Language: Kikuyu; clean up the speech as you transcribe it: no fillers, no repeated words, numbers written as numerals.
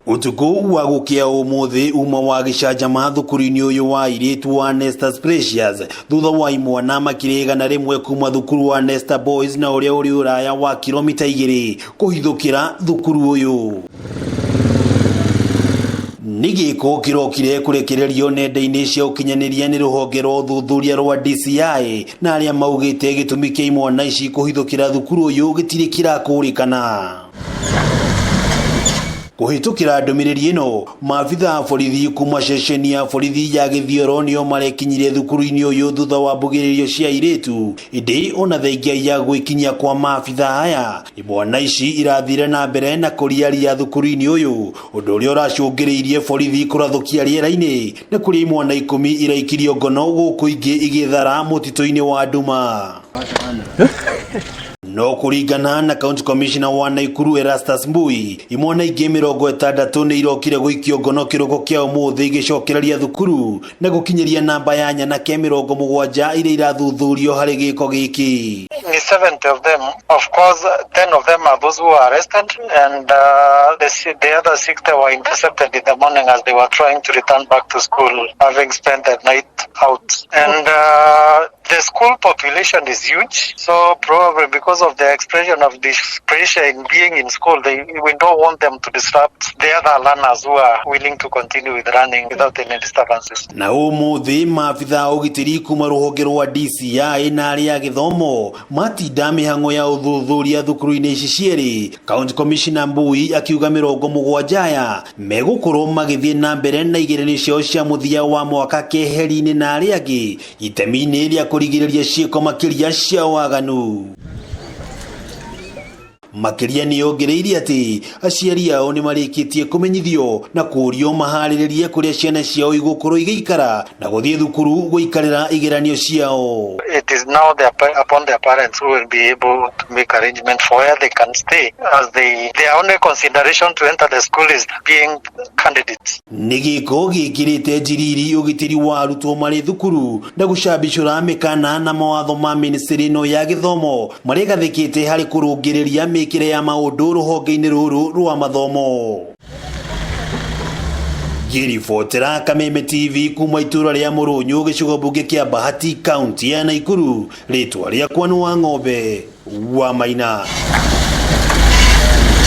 Ũtukũ wa gũkĩa ũmũthĩ uma wa gĩcanjama thukuru-inĩ ũyũ wa airĩtu wa Nestas Precious thutha wa imwana makĩria 100 kuma thukuru wa Nesta Boys na ũrĩa ũrĩ ũraya wa kilomita 2 kũhithũkĩra thukuru ũyũ. Nĩ gĩko kĩrokire kũrekererio nenda-inĩ cia ũkinyanĩria nĩ rũhonge rwa ũthuthuria rwa DCI na arĩa maugĩte gĩtũmi kĩa imwana ici kũhithũkĩra thukuru ũyũ gĩtirĩ kĩrakũrĩkana. Kũhĩtũkĩra ndũmĩrĩri ĩno, maabitha a borithi kuma ceceni ya borithi ya Gĩthioro nĩo marekinyire thukuru-inĩ ũyũ thutha wa mbugĩrĩrio cia airĩtu. Ĩndĩ ona thengia ya gwĩkinyia kwa maabitha aya, imwana ici irathire na mbere na kũriaria thukuru-inĩ ũyũ, ũndũ ũrĩa ũracũngĩrĩirie borithi kũrathũkia rĩera-inĩ na kũrĩa imwana 10 iraikirio ngono gũkũ ingĩ igĩthara mũtitũ-inĩ wa nduma. No kũringana na County Commissioner wa Naikuru Erastus Mbui, imwana ingĩ 60 nĩ irokire gũikio ngono kĩroko kĩa ũmũthĩ igĩcokereria thukuru na gũkinyĩria namba ya nyanake 70 iria irathuthurio harĩ gĩko gĩkĩ. Ni 70 of them. Of course, 10 of them are those who were arrested, and the other 60 were intercepted in the morning as they were trying to return back to school, having spent the night out. And the school population is huge, so probably because of the expression of this pressure in being in school, we don't want them to disrupt the other learners who are willing to continue with learning without any disturbances. Na ũmũthĩ maabitha a ũgitĩri kuma rũhonge rwa DCI na arĩa a gĩthomo matinda mĩhang'o ya ũthuthuria thukuru-inĩ ici cierĩ. County Commissioner Mbui akiuga 70 aya megũkorwo magĩthiĩ na mbere na igeranio ciao cia mũthia wa mwaka keheri-inĩ na arĩa angĩ itemi-inĩ rĩa kũrigĩrĩria ciĩko makĩria cia waganu. Makĩria nĩ ongereire atĩ aciari ao nĩ marĩkĩtie kũmenyithio na kũũrio maharĩrĩrie kũrĩa ciana ciao igũkorwo igĩikara na gũthiĩ thukuru gũikarĩra igeranio ciao. It is now upon their parents who will be able to make arrangement for where they can stay, as their only consideration to enter the school is being candidates. Nĩ gĩko gĩkĩrĩte njiriri ũgitĩri wa arutwo marĩ thukuru na gũcambicũra mĩkana na mawatho ma ministry ĩno ya gĩthomo marĩa ĩgathĩkĩte harĩ kũrũngĩrĩria mĩkĩre ya maũndũ rũhonge-inĩ rũrũ rwa mathomo. Ngĩribotera Kameme TV kuma itũra rĩa Mũrũnyũ gĩcigo mbunge kĩa Bahati kaunti ya Naikuru, rĩtwa rĩakwa nĩ wa Ng'ombe wa Maina.